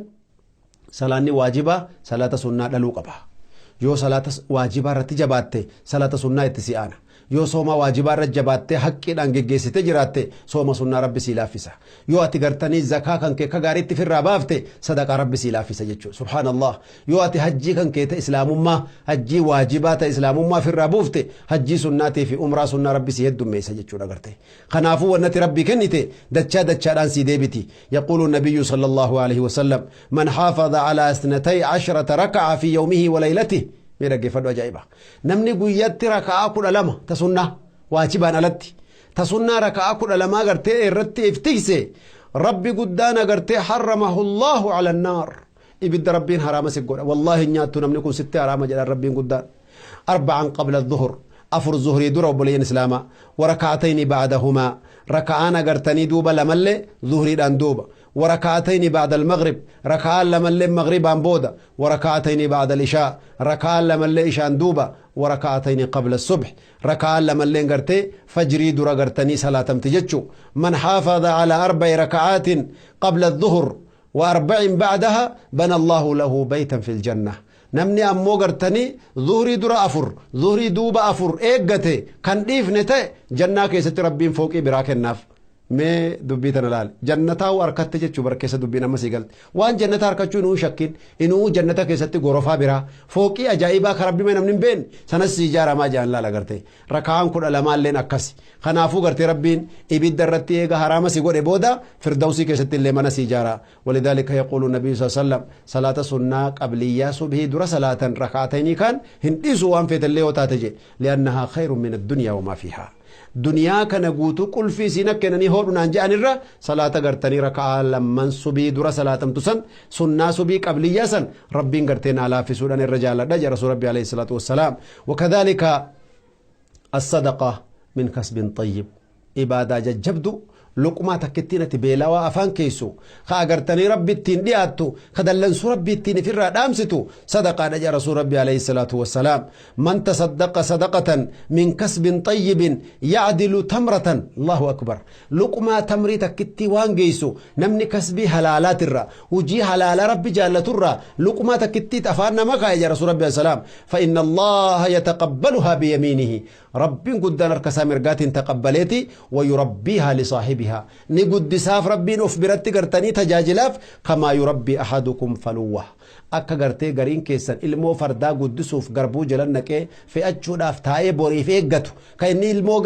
صلاة واجبة صلاة سنة للوقبة يو صلاة واجبة رتجباتي صلاة سنة اتسيانا yoo sooma waajibaa irra jabaattee haqqiidhaan geggeessitee jiraatte sooma sunnaa rabbi sii laaffisa. Yoo ati gartanii zakaa kan kee akka gaariitti firraa baafte sadaqaa rabbi sii laaffisa jechuudha. Subhaanallah. Yoo ati hajjii kan kee ta'e islaamummaa hajjii waajibaa ta'e islaamummaa firraa buufte hajjii sunnaatii fi umraa sunnaa rabbi sii heddummeessa jechuudha garte. Kanaafuu wannati rabbi kennite dachaa dachaadhaan sii deebiti. Yaquulu nabiyyu sallallahu alaihi wasallam man xaafaza alaa 12 raka'a fi yawmihi wa laylatihi. Mee dhaggeeffadhu ajaa'iba. Namni guyyaatti raka'aa 12 ta sunnaa waajibaan alatti ta sunnaa raka'aa 12 gartee irratti iftiise rabbi guddaan agartee harramahu Allahu ala annaar. Ibidda rabbiin haraama si godha. Wallaahi nyaattu namni kun sitti haraama jedhan rabbiin guddaan. 4 qabla dhuhur 4 zuhrii dura obboleeyyan islaamaa waraka'atayni ba'dahumaa raka'aan agartanii duuba lamallee zuhriidhaan duuba وركعتين بعد المغرب ركعان لما اللي مغربان بودا وركعتين بعد العشاء ركعان لما اللي إشان دوبا وركعتين قبل الصبح ركعان لما اللي قرتي فجري درا قرتني صلاة تجتشو. من حافظ على 4 ركعات قبل الظهر و4 بعدها بنى الله له بيتا في الجنة. نمني أمو قرتني ظهري درا 4 ظهري دوبا 4 إيقتي كان ديف نتي جنة كيست ربين فوقي براك الناف. Mee dubbii tana laali. Jannataa harkatte jechuu bara keessa dubbiin amma sii galte. Waan jannata harkachuu inuu shakkin, inuu jannata keessatti gorofaa biraa fooqii ajaa'ibaa kan rabbi namni hin beekne sanas sii ijaaramaa jaan laala gartee. Rakaan 12 illeen akkasi. Kanaafuu gartee rabbiin ibidda irratti eega haraama si godhe booda firdawsii keessatti illee mana si ijaara. Walidaalika yaquulu nabiyyu sallallahu alaihi wasallam salaata sunnaa qabliyyaa subhii dura salaatan rakaatayni kan hin dhiisu waan feetellee yoo taate jedhe. Li'annahaa khayrun min addunyaa wamaa fiihaa. Duniyaa kana guutuu qulfii isiin akkenanii hoodhunaan je'anirra salaata gartanii raka'aa lamman subii dura salaatamtu san sunnaa subii qabliyyaa san rabbiin gartee naa laaffisuudhaan irra jaaladha jedha rasuul rabbi alayhi salaatu wassalaam. Wakadhaalika as-sadaqa min kasbin tayyib, ibaadaa jajjabdu luqmaa takkittiin ati beelawaa afaan keessu ka agartanii rabbi ittiin dhiyaattu ka dallansuu rabbi ittiin ifirraa dhaamsitu sadaqaadha jedha rasuul rabbi alayhi salaatu wassalaam. Man tasaddaqa sadaqatan min kasbin tayyibin yacdilu tamratan, allahu akbar, luqmaa tamrii takkittii waan geessu namni kasbii halaalaatirra hujii halaalaa rabbi jaallaturra luqmaa takkittii afaan nama kaa'e jedha rasuul rabbi alayhi salaam. Fa inna allaha yataqabbaluhaa biyamiinihi, rabbiin guddaan harka isaa mirgaatiin taqabbaleeti, wa yurabbiihaa lisaahibihaa, ni guddisaaf rabbiin of biratti gartanii tajaajilaaf, kamaa yurabbii ahadukum faluwwa, akka gartee gariin keessan ilmoo fardaa guddisuuf garbuu jala naqee fe'achuudhaaf taa'ee boriif eeggatu, kan inni ilmoo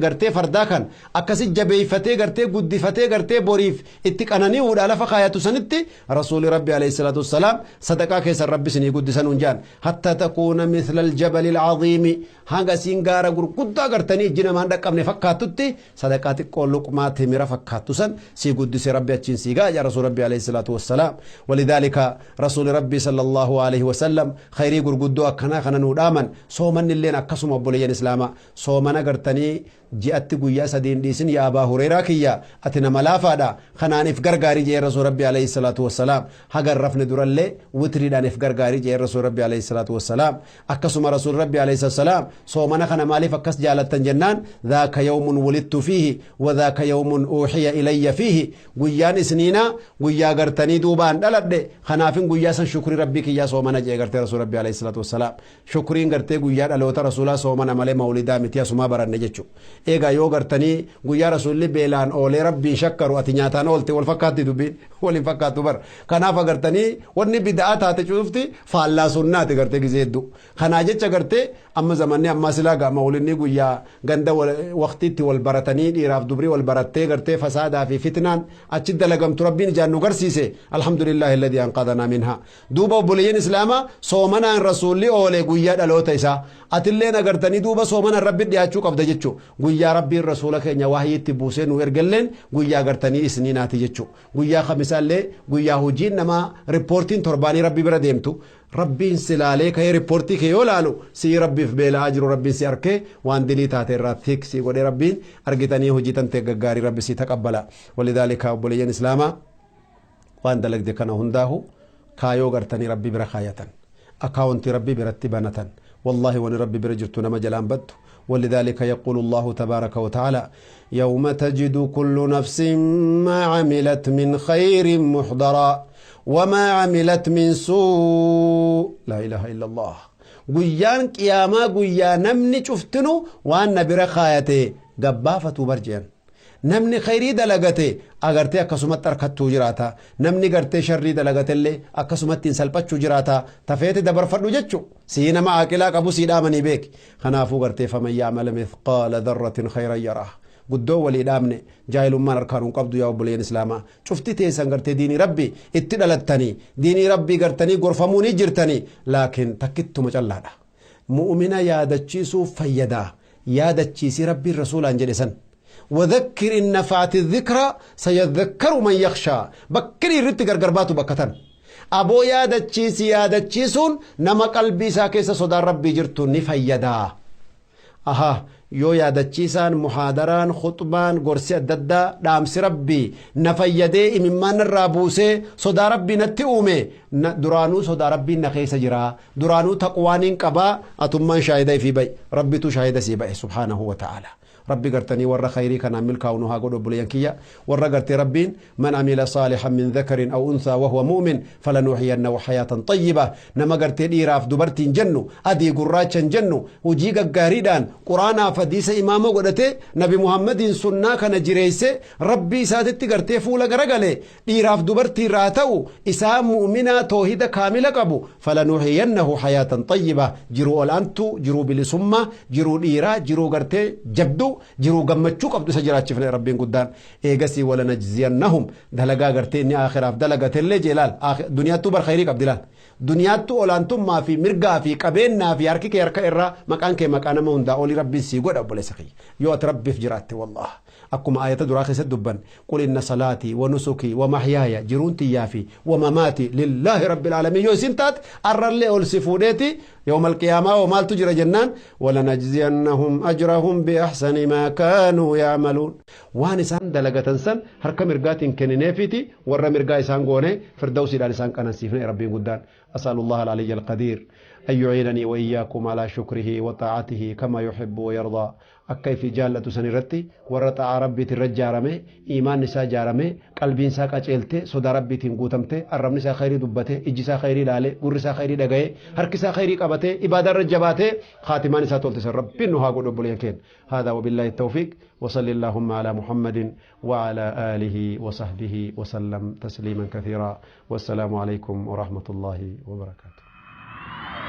gartee fardaa kan akkasi jabeeyfatee gartee guddifatee gartee boriif itti qanani'uudha lafa kaayatu sanitti rasuuli rabbi alayhi salaatu wassalaam sadaqaa keessan rabbi isinii guddisan hun jaan, hatta takuuna mithla aljabali alcaziimi, hanga isiin gaara gurguddaa gartanii ijji namaan dhaqqabne fakkaattutti sadaqaa xiqqoo luqmaa timira fakkaattu san sii guddise rabbi achiin sii ga'a jedha rasuul rabbi alayhi salaatu wassalaam. Walidhaalika rasuuli rabbi sallallahu alaihi wasallam khayrii gurguddoo akkanaa kana nuu dhaaman. Soomanni illeen akkasuma, obboleeyyan islaamaa, soomana gartanii ji'atti guyyaa sadiin dhiisin. Yaa abaa hureeraa kiyya, ati nama laafaadha, kanaan if gargaarii jee rasuul rabbi alayhi salaatu wassalaam. Haga hin rafne durallee witriidhaan if gargaarii jee rasuul rabbi alayhi salaatu wassalaam. Akkasuma rasuul rabbi alayhi salaam soomana kana maaliif akkas jaalattan jennaan, dhaaka yawmun wulidtu fiihi wa dhaaka yawmun uuxiya ilayya fiihi, guyyaan isniinaa guyyaa gartanii duubaan dhaladhe, kanaafin guyyaa san shukrii rabbii kiyyaa soomana jee gartee rasuul rabbi alayhi salaatu wassalaam. Shukriin gartee guyyaa dhaloota rasuulaa soomana malee mawlidaa miti, asumaa baranne jechu. Egaa yoo gartanii guyyaa rasuulli beelaan oolee rabbiin shakkaru ati nyaataan oolte, wal fakkaatti dubbiin? Waliin fakkaattu bar. Kanaaf agartanii wanni bida'aa taate cufti faallaa sunnaati gartee gizee hedduu. Kanaa jecha gartee amma zamanni ammaa silaa gaa mawlinni guyyaa ganda waqtiitti wal baratanii dhiiraaf dubrii wal barattee gartee fasaadaa fi fitnaan achi dalagamtu rabbiin ijaan nu garsiise. Alhamdulillahi alladhi anqadhanaa minhaa. Duuba obboleeyyan islaamaa, soomanaan rasuulli oole guyyaa dhaloota isaa, atilleen agartanii duuba soomanaan rabbi dhiyaachuu qabda jechuu. Guyyaa rabbiin rasuula keenya wahyiitti buusee nu ergelleen guyyaa gartanii isniinaati jechuu. Guyyaa kamisaallee guyyaa hojiin namaa riippoortiin torbaanii rabbi bira deemtu, rabbiin si laalee ka'ee riippoortii kee yoo laalu sii rabbiif beela'aa jiru rabbiin si arkee waan dilii taate irraa tiik si godhee rabbiin argitanii hojii tantee gaggaarii rabbi si taqabbala. Walidhaalika obboleeyyan islaamaa, waan dalagde kana hundaahu kaayoo gartanii rabbi bira kaayatan, akaawuntii rabbi biratti banatan, wallahi wani rabbi bira jirtu nama jalaan baddu. ولذلك يقول الله تبارك وتعالى: يوم تجد كل نفس ما عملت من خير محضرا وما عملت من سوء. لا إله إلا الله. Guyyaan qiyaamaa guyyaa namni cuftinu waan na bira kaayate gabbaafatu barjean. Namni khayrii dalagate agartee akkasumatti harkattuu jiraata, namni gartee sharrii dalagatellee akkasumatti hin salphachuu jiraata. Tafeete dabarfadhu jechu sii nama aqilaa qabu sii dhaamanii beeki. Kanaafuu gartee faman ya'mal mithqaala dharratin khayran yarah. Guddoo walii dhaamne, jaahilummaan harkaan hin qabdu. Yaa obboleeyyan islaamaa, cufti teessan gartee diinii rabbi itti dhalattanii diinii rabbii gartanii gorfamuu ni jirtanii, laakiin takkittuma callaadha mu'mina yaadachiisuuf fayyadaa. Yaadachiisii rabbiin rasuulaan jedhe san, وذكر إن نفعت الذكرى سيذكر من يخشى. Bakki irratti gargar baatu bakka tan. Aboo, yaadachiisi, yaadachiisuun nama qalbii isaa keessa sodaan rabbii jirtu ni fayyadaa. Aha, yoo yaadachiisaan, muhaadaraan, khuxbaan, gorsi adda addaa, dhaamsi rabbii na fayyadee imimmaan irraa buusee sodaa rabbii natti uume, duraanuu sodaa rabbiin na keessa jira, duraanuu taqwaaniin qabaa, atummaan shaahida ifii ba'i, rabbitu shaahida sii ba'e subhaanahu wa ta'ala. Rabbi gartanii warra khayrii kanaan milkaa'u nu haa godhu. Obboleeyyan kiyya, warra gartee Rabbiin man amila saalihan min dhakarin aw unthaa wahuwa mu'min falanuuxiyannahu hayaatan xayyiba. Nama gartee dhiiraaf dubartiin jennu, adii gurraachan jennu, hojii gaggaariidhaan Quraanaaf hadiisa imaama godhate, Nabi Muhammadiin sunnaa kana jireeyse, Rabbii isaatitti gartee fuula garagale, dhiiraaf dubartii irraa ta'u isaa mu'minaa toohida kaamila qabu, falanuuxiyannahu hayaatan xayyiba, jiruu ol'aantuu, jiruu bilisummaa, jiruu dhiiraa, jiruu gartee jabduu, jiruu gammachuu qabdu isa jiraachifne Rabbiin guddaan. Eegasii walanajziyannahum, dalagaa gartee inni aakhiraaf dalagatellee jeelaal. Duniyaattuu bar khayrii qabdi. Laal, duniyaattuu olaantummaa fi mirgaa fi qabeennaa fi harki kee harka irraa, maqaan kee maqaa nama hundaa olii Rabbiin sii godha, obboleessa kiyya, yoo ati Rabbiif jiraatte. Wallah, akkuma ayata duraa keessatti dubban, qul inna salaatii wa nusukii wa mahyaaya, jiruun tiyyaa fi wa mamaatii lillaahi rabbil aalamiin yoo isin taate, arrallee ol si fuudheeti yawma alqiyaamaa oo maaltu jira jennaan, walanajziyannahum ajrahum biahsani maa kaanuu yacmaluun. Waan isaan dalagatan san harka mirgaatiin kennineefiiti warra mirgaa isaan goone, firdawsiidhaan isaan qanansiifne Rabbiin guddaan. أسأل الله العلي القدير أن يعينني وإياكم على شكره وطاعته كما يحب ويرضى. Akka ifi jaallatu san irratti warra xa'aa Rabbiitiin irra jaarame, iimaan isaa jaarame, qalbiin isaa qaceelte, sodaa Rabbiitiin guutamte, arrabni isaa khayrii dubbate, ijji isaa khayrii ilaale, gurri isaa khayrii dhagaye, harki isaa khayrii qabate, ibaadaa irra jabaate, khaatimaan isaa tolte san Rabbiin nu haa godhu, obboleeyyan keenya. هذا وبالله التوفيق، وصل اللهم على محمد وعلى آله وصحبه وسلم تسليما كثيرا، والسلام عليكم ورحمة الله وبركاته.